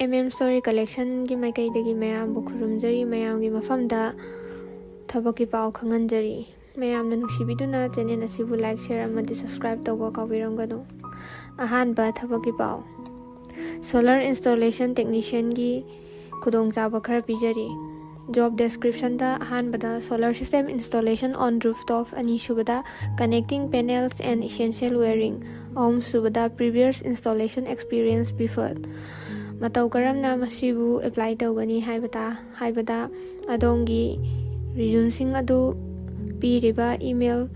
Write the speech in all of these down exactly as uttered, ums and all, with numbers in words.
M M Story Collectionꯒꯤ ꯃꯥꯏꯀꯩꯗꯒꯤ ꯃꯌꯥꯝꯕꯨ ꯈꯨꯔꯨꯝꯖꯔꯤ꯫ ꯃꯌꯥꯝꯒꯤ ꯃꯐꯝꯗ ꯊꯕꯛꯀꯤ ꯄꯥꯎ ꯈꯪꯍꯟꯖꯔꯤ꯫ ꯃꯌꯥꯝꯅ ꯅꯨꯡꯁꯤꯕꯤꯗꯨꯅ channel ꯑꯁꯤꯕꯨ like, share ꯑꯃꯗꯤ subscribe ꯇꯧꯕ ꯀꯥꯎꯕꯤꯔꯝꯒꯅꯨ꯫ ꯑꯍꯥꯟꯕ ꯊꯕꯛꯀꯤ ꯄꯥꯎ꯫ Solar Installation Technicianꯒꯤ ꯈꯨꯗꯣꯡꯆꯥꯕ ꯈꯔ ꯄꯤꯖꯔꯤ꯫ Job descriptionꯗ ꯑꯍꯥꯟꯕꯗ Solar System Installation on Rooftop, ꯑꯅꯤꯁꯨꯕꯗ Connecting Panels and Essential Wiring, ꯑꯍꯨꯝꯁꯨꯕꯗ Previous Installation Experience preferred꯫ ꯃꯇꯧ ꯀꯔꯝꯅ ꯃꯁꯤꯕꯨ apply ꯇꯧꯒꯅꯤ ꯍꯥꯏꯕꯗ, ꯍꯥꯏꯕꯗ ꯑꯗꯣꯝꯒꯤ resumeꯁꯤꯡ ꯑꯗꯨ ꯄꯤꯔꯤꯕ email,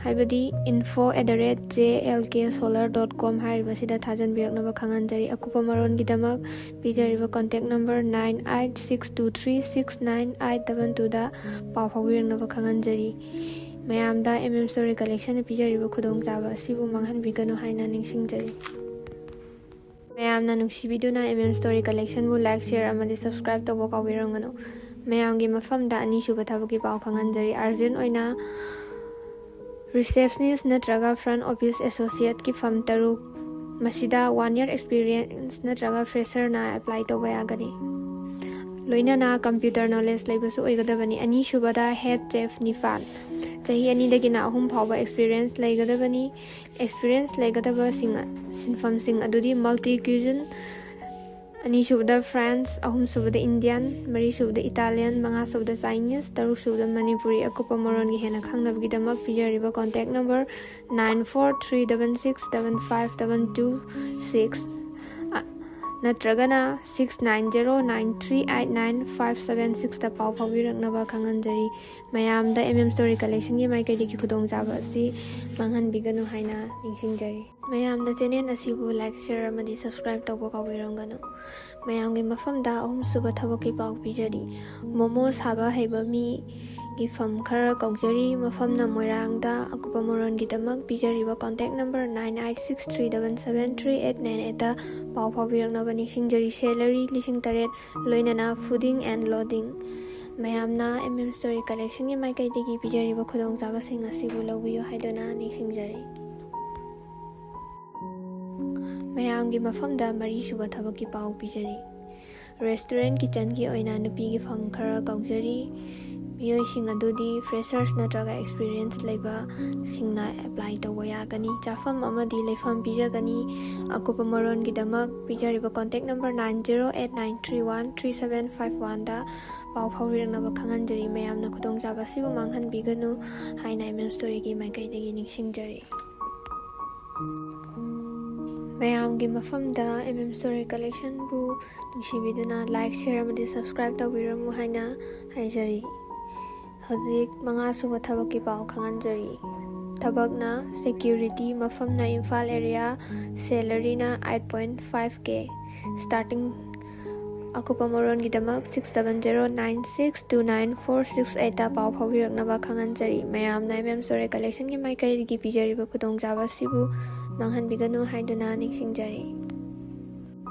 ꯍꯥꯏꯕꯗꯤ info at the rate J L K solar dot com ꯍꯥꯏꯔꯤꯕꯁꯤꯗ ꯊꯥꯖꯟꯕꯤꯔꯛꯅꯕ ꯈꯪꯍꯟꯖꯔꯤ꯫ ꯑꯀꯨꯞꯄ ꯃꯔꯣꯜꯒꯤꯗꯃꯛ ꯄꯤꯖꯔꯤꯕ contact number nine eight six two three six nine eight double twoꯗ ꯄꯥꯎ ꯐꯥꯎꯕꯤꯔꯛꯅꯕ ꯈꯪꯍꯟꯖꯔꯤ꯫ ꯃꯌꯥꯝꯗ M M Story Collectionꯅ ꯄꯤꯖꯔꯤꯕ ꯈꯨꯗꯣꯡꯆꯥꯕ ꯑꯁꯤꯕꯨ ꯃꯥꯡꯍꯟꯕꯤꯒꯅꯨ ꯍꯥꯏꯅ ꯅꯤꯡꯁꯤꯡꯖꯔꯤ꯫ ꯃꯌꯥꯝꯅ ꯅꯨꯡꯁꯤꯕꯤꯗꯨꯅ M M Story Collectionꯕꯨ like, share ꯑꯃꯗꯤ subscribe ꯇꯧꯕ ꯀꯥꯎꯕꯤꯔꯝꯒꯅꯨ꯫ ꯃꯌꯥꯝꯒꯤ ꯃꯐꯝꯗ ꯑꯅꯤꯁꯨꯕ ꯊꯕꯛꯀꯤ ꯄꯥꯎ ꯈꯪꯍꯟꯖꯔꯤ꯫ Urgent ꯑꯣꯏꯅ receptionist ꯅꯠꯇ꯭ꯔꯒ front office associateꯀꯤ firm ꯇꯔꯨꯛ, ꯃꯁꯤꯗ one year experience ꯅꯠꯇ꯭ꯔꯒ fresherꯅ apply ꯇꯧꯕ ꯌꯥꯒꯅꯤ꯫ ꯂꯣꯏꯅꯅ computer knowledge ꯂꯩꯕꯁꯨ ꯑꯣꯏꯒꯗꯕꯅꯤ꯫ ꯑꯅꯤꯁꯨꯕꯗ head chef ꯅꯤꯄꯥꯟ, ꯆꯍꯤ ꯑꯅꯤꯗꯒꯤꯅ ꯑꯍꯨꯝ ꯐꯥꯎꯕ experience ꯂꯩꯒꯗꯕꯅꯤ꯫ Experience ꯂꯩꯒꯗꯕꯁꯤꯡ, ꯁꯤꯟꯐꯝꯁꯤꯡ ꯑꯗꯨꯗꯤ multi cuisine, ꯑꯅꯤꯁꯨꯕꯗ French, ꯑꯍꯨꯝꯁꯨꯕꯗ Indian, ꯃꯔꯤꯁꯨꯕꯗ Italian, ꯃꯉꯥꯁꯨꯕꯗ Chinese, ꯇꯔꯨꯛꯁꯨꯕꯗ ꯃꯅꯤꯄꯨꯔꯤ꯫ ꯑꯀꯨꯞꯄ ꯃꯔꯣꯜꯒꯤ ꯍꯦꯟꯅ ꯈꯪꯅꯕꯒꯤꯗꯃꯛ ꯄꯤꯖꯔꯤꯕ contact number nine four three double six double five double two six, ꯑ, ꯅꯠꯇ꯭ꯔꯒꯅ six nine zero nine three eight nine five seven sixꯇ ꯄꯥꯎ ꯐꯥꯎꯕꯤꯔꯛꯅꯕ ꯈꯪꯍꯟꯖꯔꯤ꯫ ꯃꯌꯥꯝꯗ M M Story Collectionꯒꯤ ꯃꯥꯏꯀꯩꯗꯒꯤ ꯈꯨꯗꯣꯡꯆꯥꯕ ꯑꯁꯤ ꯃꯥꯡꯍꯟꯕꯤꯒꯅꯨ ꯍꯥꯏꯅ ꯅꯤꯡꯁꯤꯡꯖꯔꯤ꯫ ꯃꯌꯥꯝꯅ channel ꯑꯁꯤꯕꯨ like, share ꯑꯃꯗꯤ subscribe ꯇꯧꯕ ꯀꯥꯎꯕꯤꯔꯝꯒꯅꯨ꯫ ꯃꯌꯥꯝꯒꯤ ꯃꯐꯝꯗ ꯑꯍꯨꯝꯁꯨꯕ ꯊꯕꯛꯀꯤ ꯄꯥꯎ ꯄꯤꯖꯔꯤ꯫ Momo ꯁꯥꯕ ꯍꯩꯕ ꯃꯤꯒꯤ firm ꯈꯔ ꯀꯧꯖꯔꯤ꯫ ꯃꯐꯝꯅ ꯃꯣꯏꯔꯥꯡꯗ꯫ ꯑꯀꯨꯞꯄ ꯃꯔꯣꯜꯒꯤꯗꯃꯛ ꯄꯤꯖꯔꯤꯕ contact number nine eight six three double seven three eight nine eightꯇ ꯄꯥꯎ ꯐꯥꯎꯕꯤꯔꯛꯅꯕ ꯅꯤꯡꯁꯤꯡꯖꯔꯤ꯫ Salary ꯂꯤꯁꯤꯡ ꯇꯔꯦꯠ, ꯂꯣꯏꯅꯅ fooding and lodging꯫ ꯃꯌꯥꯝꯅ M M Story Collectionꯒꯤ ꯃꯥꯏꯀꯩꯗꯒꯤ ꯄꯤꯖꯔꯤꯕ ꯈꯨꯗꯣꯡꯆꯥꯕꯁꯤꯡ ꯑꯁꯤꯕꯨ ꯂꯧꯕꯤꯌꯨ ꯍꯥꯏꯗꯨꯅ ꯅꯤꯡꯁꯤꯡꯖꯔꯤ꯫ ꯃꯌꯥꯝꯒꯤ ꯃꯐꯝꯗ ꯃꯔꯤꯁꯨꯕ ꯊꯕꯛꯀꯤ ꯄꯥꯎ ꯄꯤꯖꯔꯤ꯫ Restaurant kitchenꯒꯤ ꯑꯣꯏꯅ ꯅꯨꯄꯤꯒꯤ ꯐꯝ ꯈꯔ ꯀꯧꯖꯔꯤ꯫ ꯃꯤꯑꯣꯏꯁꯤꯡ ꯑꯗꯨꯗꯤ freshers ꯅꯠꯇ꯭ꯔꯒ experience ꯂꯩꯕꯁꯤꯡꯅ apply ꯇꯧꯕ ꯌꯥꯒꯅꯤ꯫ ꯆꯥꯐꯝ ꯑꯃꯗꯤ ꯂꯩꯐꯝ ꯄꯤꯖꯒꯅꯤ꯫ ꯑꯀꯨꯞꯄ ꯃꯔꯣꯜꯒꯤꯗꯃꯛ ꯄꯤꯖꯔꯤꯕ contact number nine zero eight nine three one three seven five oneꯗ ꯄꯥꯎ ꯐꯥꯎꯕꯤꯔꯛꯅꯕ ꯈꯪꯍꯟꯖꯔꯤ꯫ ꯃꯌꯥꯝꯅ ꯈꯨꯗꯣꯡꯆꯥꯕ ꯑꯁꯤꯕꯨ ꯃꯥꯡꯍꯟꯕꯤꯒꯅꯨ ꯍꯥꯏꯅ M M Storyꯒꯤ ꯃꯥꯏꯀꯩꯗꯒꯤ ꯅꯤꯡꯁꯤꯡꯖꯔꯤ꯫ ꯃꯌꯥꯝꯒꯤ ꯃꯐꯝꯗ M M Story collectionꯕꯨ ꯅꯨꯡꯁꯤꯕꯤꯗꯨꯅ like, share ꯑꯃꯗꯤ subscribe ꯇꯧꯕꯤꯔꯝꯃꯨ ꯍꯥꯏꯅ ꯍꯥꯏꯖꯔꯤ꯫ ꯍꯧꯖꯤꯛ ꯃꯉꯥꯁꯨꯕ ꯊꯕꯛꯀꯤ ꯄꯥꯎ ꯈꯪꯍꯟꯖꯔꯤ꯫ ꯊꯕꯛꯅ security, ꯃꯐꯝꯅ Imphal area, salaryꯅ eight point five K, starting꯫ ꯑꯀꯨꯞꯄ ꯃꯔꯣꯜꯒꯤꯗꯃꯛ six double zero nine six two nine four six eightꯇ ꯄꯥꯎ ꯐꯥꯎꯕꯤꯔꯛꯅꯕ ꯈꯪꯍꯟꯖꯔꯤ꯫ ꯃꯌꯥꯝꯅ M M Story collectionꯒꯤ ꯃꯥꯏꯀꯩꯗꯒꯤ ꯄꯤꯖꯔꯤꯕ ꯈꯨꯗꯣꯡꯆꯥꯕ ꯑꯁꯤꯕꯨ ꯃꯥꯡꯍꯟꯕꯤꯒꯅꯨ ꯍꯥꯏꯗꯨꯅ ꯅꯤꯡꯁꯤꯡꯖꯔꯤ꯫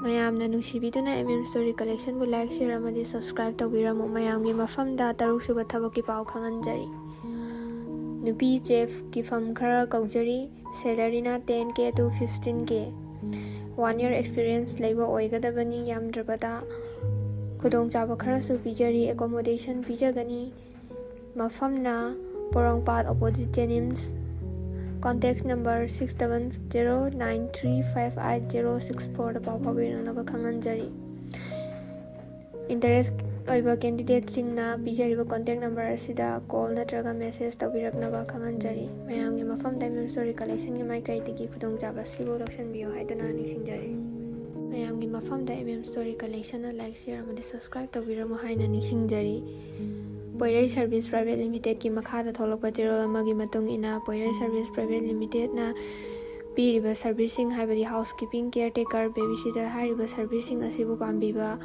ꯃꯌꯥꯝꯅ ꯅꯨꯡꯁꯤꯕꯤꯗꯨꯅ M M Story collectionꯕꯨ like, share ꯑꯃꯗꯤ subscribe ꯇꯧꯕꯤꯔꯝꯃꯨ꯫ ꯃꯌꯥꯝꯒꯤ ꯃꯐꯝꯗ ꯇꯔꯨꯛꯁꯨꯕ ꯊꯕꯛꯀꯤ ꯄꯥꯎ ꯈꯪꯍꯟꯖꯔꯤ꯫ ꯅꯨꯄꯤ chefꯀꯤ ꯐꯝ ꯈꯔ ꯀꯧꯖꯔꯤ꯫ Salaryꯅ ten K to fifteen K꯫ One year experience ꯂꯩꯕ ꯑꯣꯏꯒꯗꯕꯅꯤ ꯌꯥꯝꯗ꯭ꯔꯕꯗ꯫ ꯈꯨꯗꯣꯡꯆꯥꯕ ꯈꯔꯁꯨ ꯄꯤꯖꯔꯤ, accommodation ꯄꯤꯖꯒꯅꯤ꯫ ꯃꯐꯝꯅ ꯄꯣꯔꯣꯝꯄꯥꯠ, opposite JNIMS꯫ Contact number six double zero nine three five eight zero six fourꯗ ꯄꯥꯎ ꯐꯥꯎꯕꯤꯔꯛꯅꯕ ꯈꯪꯍꯟꯖꯔꯤ꯫ Interest ꯑꯣꯏꯕ candidateꯁꯤꯡꯅ ꯄꯤꯖꯔꯤꯕ contact number ꯑꯁꯤꯗ call ꯅꯠꯇ꯭ꯔꯒ message ꯇꯧꯕꯤꯔꯛꯅꯕ ꯈꯪꯍꯟꯖꯔꯤ꯫ ꯃꯌꯥꯝꯒꯤ ꯃꯐꯝꯗ M M Story collectionꯒꯤ ꯃꯥꯏꯀꯩꯗꯒꯤ ꯈꯨꯗꯣꯡꯆꯥꯕ ꯑꯁꯤꯕꯨ ꯂꯧꯁꯤꯟꯕꯤꯌꯨ ꯍꯥꯏꯗꯨꯅ ꯅꯤꯡꯁꯤꯡꯖꯔꯤ꯫ ꯃꯌꯥꯝꯒꯤ ꯃꯐꯝꯗ M M Story collectionꯗ like, share ꯑꯃꯗꯤ subscribe ꯇꯧꯕꯤꯔꯝꯃꯨ ꯍꯥꯏꯅ ꯅꯤꯡꯁꯤꯡꯖꯔꯤ꯫ ꯄꯣꯏꯔꯩ Service Private Limitedꯀꯤ ꯃꯈꯥꯗ ꯊꯣꯛꯂꯛꯄ ꯆꯦꯔꯣꯜ ꯑꯃꯒꯤ ꯃꯇꯨꯡ ꯏꯟꯅ, ꯄꯣꯏꯔꯩ Service Private Limitedꯅ ꯄꯤꯔꯤꯕ serviceꯁꯤꯡ, ꯍꯥꯏꯕꯗꯤ housekeeping, caretaker, babysitter ꯍꯥꯏꯔꯤꯕ serviceꯁꯤꯡ ꯑꯁꯤꯕꯨ ꯄꯥꯝꯕꯤꯕ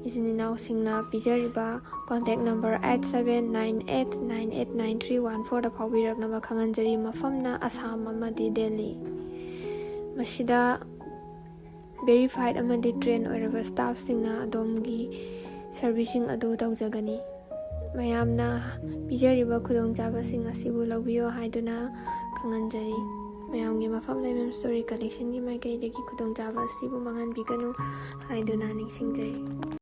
ꯏꯆꯤꯟ ꯏꯅꯥꯎꯁꯤꯡꯅ ꯄꯤꯖꯔꯤꯕ contact number eight seven nine eight nine eight nine three one fourꯗ ꯐꯥꯎꯕꯤꯔꯛꯅꯕ ꯈꯪꯍꯟꯖꯔꯤ꯫ ꯃꯐꯝꯅ ꯑꯁꯥꯝ ꯑꯃꯗꯤ ꯗꯦꯜꯂꯤ꯫ ꯃꯁꯤꯗ verified ꯑꯃꯗꯤ train ꯑꯣꯏꯔꯕ staffꯁꯤꯡꯅ ꯑꯗꯣꯝꯒꯤ servicing ꯑꯗꯨ ꯇꯧꯖꯒꯅꯤ꯫ ꯃꯌꯥꯝꯅ ꯄꯤꯖꯔꯤꯕ ꯈꯨꯗꯣꯡꯆꯥꯕꯁꯤꯡ ꯑꯁꯤꯕꯨ ꯂꯧꯕꯤꯌꯨ ꯍꯥꯏꯗꯨꯅ ꯈꯪꯍꯟꯖꯔꯤ꯫ ꯃꯌꯥꯝꯒꯤ ꯃꯐꯝ ꯂꯩꯕ ꯁ꯭ꯇꯣꯔꯤ ꯀꯂꯦꯛꯁꯟꯒꯤ ꯃꯥꯏꯀꯩꯗꯒꯤ ꯈꯨꯗꯣꯡꯆꯥꯕ ꯑꯁꯤꯕꯨ ꯃꯥꯡꯍꯟꯕꯤꯒꯅꯨ ꯍꯥꯏꯗꯨꯅ ꯅꯤꯡꯁꯤꯡꯖꯔꯤ꯫